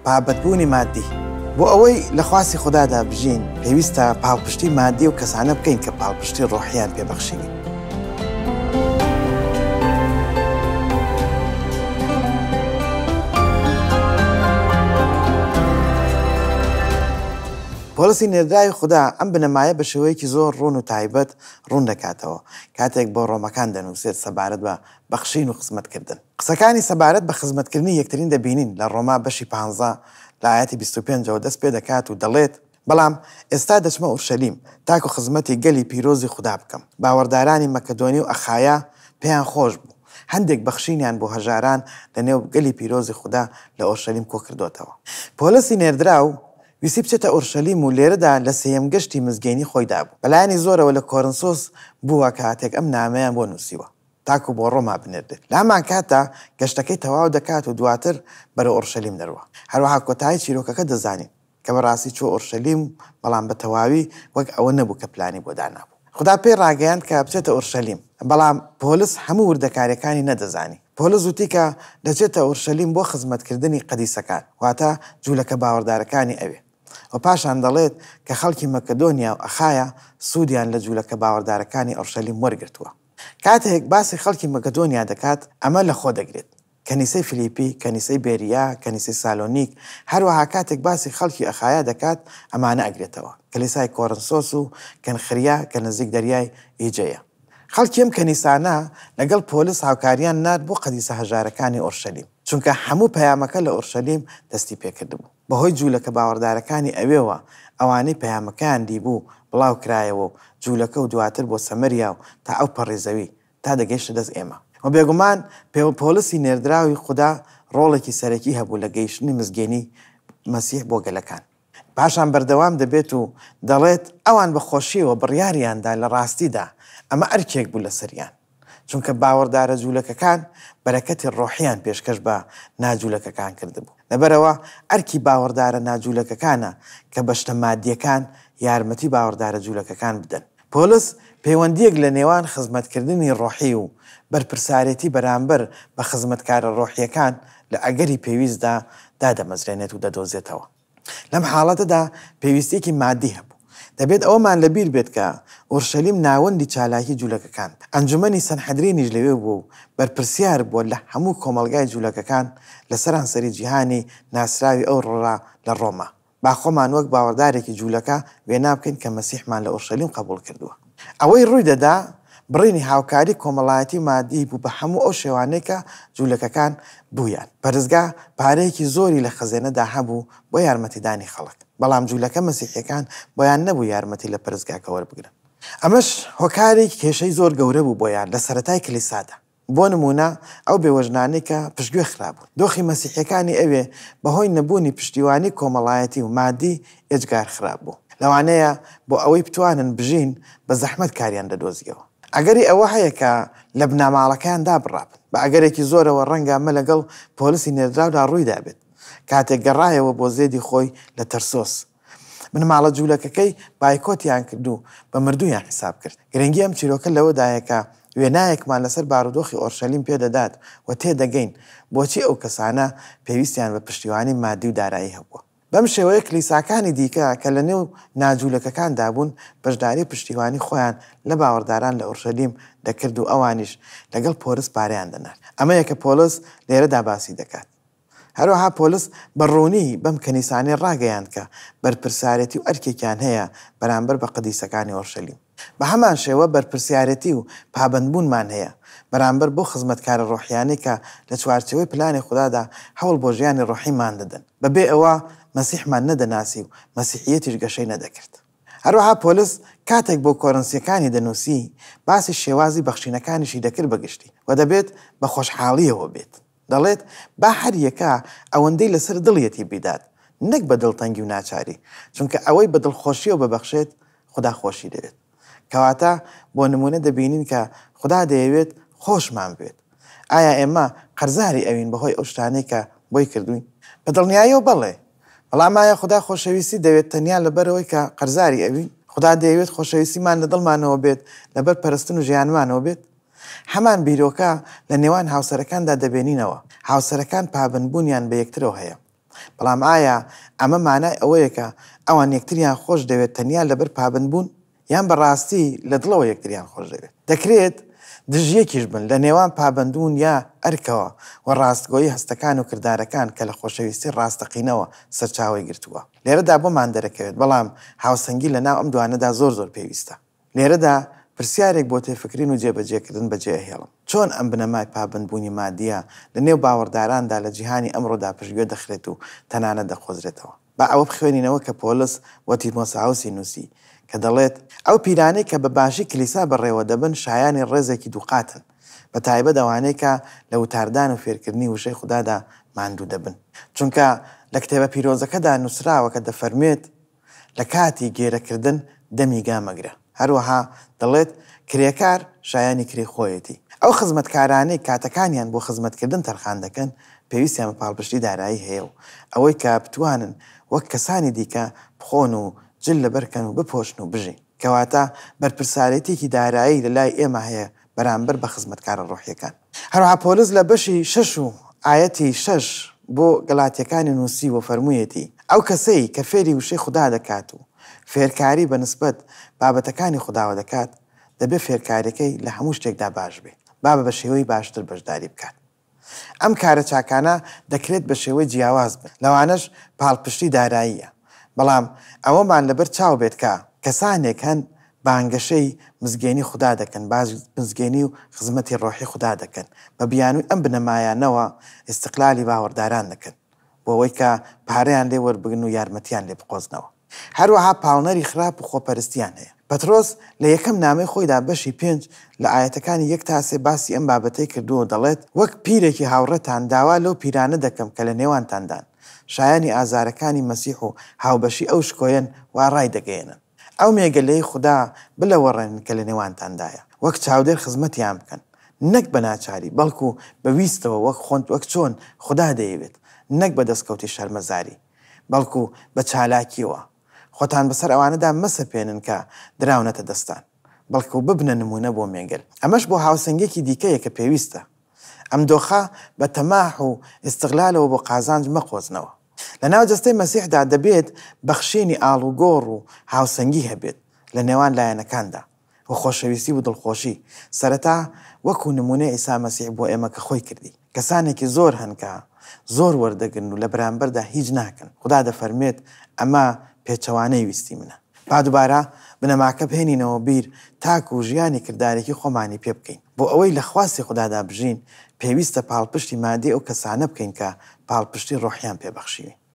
پابەندبوونی مادی. بۆ ئەوەی لە خواستی خودادا بژین، پێویستە پاڵپشتی مادی ئەو کەسانە بکەین کە پاڵپشتی ڕۆحییان پێ بەخشیوین. پۆڵسی نێردراوی خودا ئەم بنەمایە بە شێوەیەکی زۆر ڕوون و تایبەت ڕوون دەکاتەوە کاتێک بۆ ڕۆمەکان دەنووسێت سەبارەت بە بەخشین و خزمەتکردن. قسەکانی سەبارەت بە خزمەتکردنی یەکترین دەبینین لە ڕۆما بەشی پانزە لە ئایەتی 25 ەوە دەست پێدەکات و دەڵێت، بەڵام ئێستا دەچمە ئورشەلیم، تاکو خزمەتی گەلی پیرۆزی خودا بکەم. باوەڕدارانی مەکەدۆنی و ئەخایا پێیان خۆش بوو، هەندێک بەخشینیان بۆ هەژاران لەنێو گەلی پیرۆزی خودا لە ئۆرشەلیم کۆکردۆتەوە. پۆلسی نێردراو ویستی بچێتە ئۆرشەلیم و لێرەدا لە سێیەم گەشتی مزگێنی خۆیدا بوو. بەلایەنی زۆرەوە لە کۆرنسۆس بووە کاتێک ئەم نامەیان بۆ نووسیوە تاکو بۆ ڕۆما بنێردرێت. لە هەمانکاتدا گەشتەکەی تەواو دەکات و دواتر بەرەو ئۆرشەلیم دەروا. هەروەها کۆتایی چیرۆکەکە دەزانین کە بەڕاستی چووە ئۆرشەلیم بەڵام بە تەواوی وەک ئەوە نەبوو کە پلانی بۆ دانابوو. خودا پێی ڕاگەیاند کە بچێتە ئۆرشەلیم، بەڵام پۆلس هەموو وردەکارییەکانی نەدەزانی. پۆلس وتی کە دەچێتە ئۆرشەلیم بۆ خزمەتکردنی قەدیسەکان، واتە جوولەکە باوەڕدارەکانی ئەوێ. و پاشان دەڵێت کە خەڵکی مەکەدۆنیا و ئەخایا سوودیان لە جوولەکە باوەڕدارەکانی ئۆرشەلیم وەرگرتووە. کاتێک باسی خەڵکی مەکەدۆنیا دەکات، ئەمە لەخۆ دەگرێت، کەنیسەی فیلیپی، کەنیسەی بێریا، کەنیسەی سالۆنیک، هەروەها کاتێک باسی خەڵکی ئەخایا دەکات، ئەمانە ئەگرێتەوە، کلیسای کۆرنسۆس و کەنخریا کە نزیک دەریای ئیجەیە. خەڵکی ئەم کەنیسانە لەگەڵ پۆلس هاوکاریان نارد بۆ قەدیسە هەژارەکانی ئۆرشەلیم، چونکە هەموو پەیامەکە لە ئۆرشەلیم دەستی پێکردبوو. بەهۆی جوولەکە باوەڕدارەکانی ئەوێوە، ئەوانەی پەیامەکەیان دیبوو بڵاو کرایەوە و جوولەکە و دواتر بۆ سەمەریا و تا ئەو پەڕی زەوی، تا دەگەیشتە دەست ئێمە. و بێگومان پۆلسی نێردراوی خودا ڕۆڵێکی سەرەکی هەبوو لە گەیشتنی مزگێنی مەسیح بۆ گەلەکان. پاشان بەردەوام دەبێت و دەڵێت، ئەوان بە خۆشییەوە بڕیاریان دا، لە ڕاستیدا ئەمە ئەرکێک بوو لەسەریان، چونکە باوەڕدارە جوولەکەکان بەرەکەتی ڕۆحییان پێشکەش بە ناجوولەکەکان کردبوو. لەبەرئەوە ئەرکی باوەڕدارە ناجوولەکەکانە کە بە شتە مادییەکان یارمەتی باوەڕدارە جوولەکەکان بدەن. پۆلس پەیوەندییەک لە نێوان خزمەتکردنی ڕۆحی و بەرپرسارێتی بەرامبەر بە خزمەتکارە ڕۆحییەکان لە ئەگەری پێویستدا دادەمەزرێنێت و دەدۆزێتەوە. لەم حاڵەتەدا پێویستییەکی مادی هەبوو. دەبێت ئەوەمان لەبیر بێت کە ئورشەلیم ناوەندی چالاکی جوولەکەکان بوو. ئەنجومەنی سەنحەدرینیش لەوێ بووە و بەرپرسیار بووە لە هەموو کۆمەڵگای جوولەکەکان لە سەرانسەری جیهانی ناسراوی ئەو ڕۆژە لە ڕۆما. با خۆمان وەک باوەڕدارێکی جوولەکە وێنا بکەین کە مەسیحمان لە ئۆرشەلیم قبوڵ کردووە. ئەوەی ڕووی دەدا، بڕینی هاوکاری کۆمەڵایەتی و مادی بوو بە هەموو ئەو شێوانەی کە جوولەکەکان بوویان. پەرستگا پارەیەکی زۆری لە خەزێنەدا هەبوو بۆ یارمەتیدانی خەڵک، بەڵام جوولەکە مەسیحییەکان بۆیان نەبوو یارمەتی لە پەرستگاکە وەربگرن. ئەمەش هۆکاری کێشەی زۆر گەورە بوو بۆیان لە سەرەتای کلیسادا. بۆ نموونە ئەو بێوەژنانەی کە پشتگوێ خرابوون. دۆخی مەسیحییەکانی ئەوێ بەهۆی نەبوونی پشتیوانی کۆمەڵایەتی و مادی ئێجگار خراپ بوو. لەوانەیە بۆ ئەوەی بتوانن بژین بە زەحمەت کاریان دەدۆزییەوە. ئەگەری ئەوە هەیە کە لە بنەماڵەکەیان دابڕابن. بە ئەگەرێکی زۆرەوە ڕەنگە ئەمە لەگەڵ پۆلسی نێردراودا ڕوویدابێت کاتێک گەڕایەوە بۆ زێدی خۆی لە تەرسۆس. بنەماڵە جوولەکەکەی بایکۆتیان کرد و بە مردوویان حیساب کرد. گرنگی ئەم چیرۆکە لەوەدایە کە وێنایەکمان لەسەر بارودۆخی ئۆرشەلیم پێدەدات و تێدەگەین بۆچی ئەو کەسانە پێویستیان بە پشتیوانی مادی و دارایی هەبووە. بەم شێوەیە کلیساکانی دیکە کە لەنێو ناجوولەکەکاندا بوون بەشداری و پشتیوانی خۆیان لە باوەڕداران لە ئۆرشەلیم دەکرد و ئەوانیش لەگەڵ پۆلس پارەیان دەنارد. ئەمەیە کە پۆلس لێرەدا باسی دەکات. هەروەها پۆلس بە ڕوونی بەم کەنیسانەی ڕاگەیاند کە بەرپرسارێتی و ئەرکێکیان هەیە بەرامبەر بە قەدیسەکانی ئۆرشەلیم. بە هەمان شێوە بەرپرسیارێتی و پابەندبوونمان هەیە بەرامبەر بەو خزمەتکارە ڕۆحیانەی کە لە چوارچێوەی پلانی خودادا هەوڵ بۆ ژیانی ڕۆحیمان دەدەن. بەبێ ئەوە مەسیحمان نەدەناسی و مەسیحییەتیش گەشەی نەدەکرد. هەروەها پۆلس کاتێک بۆ کۆرنسییەکانی دەنووسی باسی شێوازی بەخشینەکانیشی دەکرد بە گشتی و دەبێت بە خۆشحاڵییەوە بێت. دەڵێت، با هەر یەکە ئەوەندەی لەسەر دڵیەتی بیدات، نەک بە دڵتەنگی و ناچاری، چونکە ئەوەی بە دڵخۆشییەوە ببەخشێت، خودا خۆشی دەوێت. کەواتە بۆ نموونە دەبینین کە خودا دەیەوێت خۆشمان بوێت. ئایا ئێمە قەرزاری ئەوین بەهۆی ئەو شتانەی کە بۆی کردووین؟ بە دڵنیاییەوە بەڵێ. بەڵام ئایا خودا خۆشەویستی دەوێت تەنیا لەبەرئەوەی کە قەرزاری ئەوین؟ خودا دەیەوێت خۆشەویستیمان لە دڵمانەوە بێت، لەبەر پەرستن و ژیانمانەوە بێت؟ هەمان بیرۆکە لە نێوان هاوسەرەکاندا دەبێنینەوە، هاوسەرەکان پابەندبوونیان بە یەکترەوە هەیە. بەڵام ئایا ئەمە مانای ئەوەیە کە ئەوان یەکتریان خۆش دەوێت تەنیا لەبەر پابەندبوون؟ یان بە ڕاستی لە دڵەوە یەکتریان خۆش دەوێت؟ دەکرێت دژیەکیش بن لە نێوان پابەندبوون یا ئەرکەوە و ڕاستگۆیی هەستەکان و کردارەکان کە لە خۆشەویستی ڕاستەقینەوە سەرچاوەی گرتووە. لێرەدا بۆمان دەرەکەوێت، بەڵام هاوسەنگی لە ناو ئەم دوانەدا زۆر زۆر پێویستە. لێرەدا پرسیارێک بۆ تێفکرین و جێبەجێکردن بەجێئەهێڵم، چۆن ئەم بنەمای پابەندبوونی مادییە لە نێو باوەڕداراندا لە جیهانی ئەمڕۆدا پشتگوێ دەخرێت و تەنانەت دەقۆزرێتەوە؟ با ئەوە بخوێنینەوە کە پۆلس بۆ تیمۆساوسی نووسی، کە دەڵێت، ئەو پیرانەی کە بە باشی کلیسا بەڕێوەدەبن شایانی ڕێزێکی دووقاتن، بە تایبەت ئەوانەی کە لە وتاردان و فێرکردنی وشەی خودادا ماندوو دەبن. چونکە لە کتێبە پیرۆزەکەدا نووسراوە کە دەفەرموێت، لە کاتی گێرەکردن دەمی گا مەگرە. هەروەها دەڵێت، کرێکار شایانی کرێی خۆیەتی. ئەو خزمەتکارانەی کاتەکانیان بۆ خزمەتکردن تەرخان دەکەن، پێویستیان بە پاڵپشتی دارایی هەیە و ئەوەی کە بتوانن وەک کەسانی دیکە بخۆن و جل لەبەرکەن و بپۆشن و بژین. کەواتە بەرپرسارێتییەکی دارایی لە لای ئێمە هەیە بەرامبەر بە خزمەتکارە ڕۆحییەکان. هەروەها پۆلس لە بەشی شەش و ئایەتی شەش بۆ گەلاتییەکانی نووسیوە و فەرموویەتی، ئەو کەسەی کە فێری وشەی خودا دەکات و فێرکاری بە نسبەت بابەتەکانی خوداوە دەکات، دەبێ فێرکارییەکەی لە هەموو شتێکدا باش بێ، با بە شێوەی باشتر بەشداری بکات. ئەم کارە چاکانە دەکرێت بە شێوەی جیاواز بن، لەوانەش پاڵپشتی داراییە، بەڵام ئەوەمان لەبەر چاو بێت کە کەسانێک هەن بانگەشەی مزگێنی خودا دەکەن، باس مزگێنی و خزمەتی ڕۆحی خودا دەکەن، بە بیانووی ئەم بنەمایانەوە ئیستقلالی باوەڕداران دەکەن، بۆ ئەوەی کە پارەیان لێ وەربگرن و یارمەتیان لێ بقۆزنەوە. هەروەها پاڵنەری خراپ و خۆپەرستیان هەیە. پەترۆس لە یەکەم نامەی خۆیدا بەشی پێنج لە ئایەتەکانی یەک تا سێ باسی ئەم بابەتەی کردووە و دەڵێت، وەک پیرێکی هاوڕێتان داوا لەو پیرانە دەکەم کە لە نێوانتاندان، شایانی ئازارەکانی مەسیح و هاوبەشی ئەو شکۆیەن وا ڕایدەگەیەنن. ئەو مێگەلەی خودا بلەوەڕێنن کە لە نێوانتاندایە، وەک چاودێر خزمەتیان بکەن، نەک بە ناچاری، بەڵکو بە ویستەوە وەک خۆنت وەک چۆن خودا دەیەوێت، نەک بە دەستکەوتی شەرمەزاری، بەڵکو بە چالاکییەوە. خۆتان بەسەر ئەوانەدا مەسەپێنن کە دراونەتە دەستتان، بەڵکو ببنە نموونە بۆ مێگەل. ئەمەش بۆ هاوسەنگییەکی دیکەیە کە پێویستە. ئەم دۆخە بە تەماح و ئیستغلالەوە بۆ قازانج مەقۆزنەوە. لەناو جەستەی مەسیحدا دەبێت بەخشینی ئاڵوگۆڕ و هاوسەنگی هەبێت لە نێوان لایەنەکاندا و خۆشەویستی و دڵخۆشی، سەرەتا وەکو نموونەی عیسا مەسیح بۆ ئێمە کە خۆی کردی. کەسانێکی زۆر هەن کە زۆر وەردەگرن و لە بەرامبەردا هیچ ناکەن. خودا دەفەرموێت ئەمە پێچەوانەی ویستی منە. با دوبارە بنەماکە بهێنینەوە بیر تاکو ژیانی کردارەکی خۆمانی پێ بکەین. بۆ ئەوەی لە خواستی خودادا بژین، پێویستە پاڵپشتی مادی ئەو کەسانە بکەین کە پاڵپشتی ڕۆحیان پێ بەخشیوین.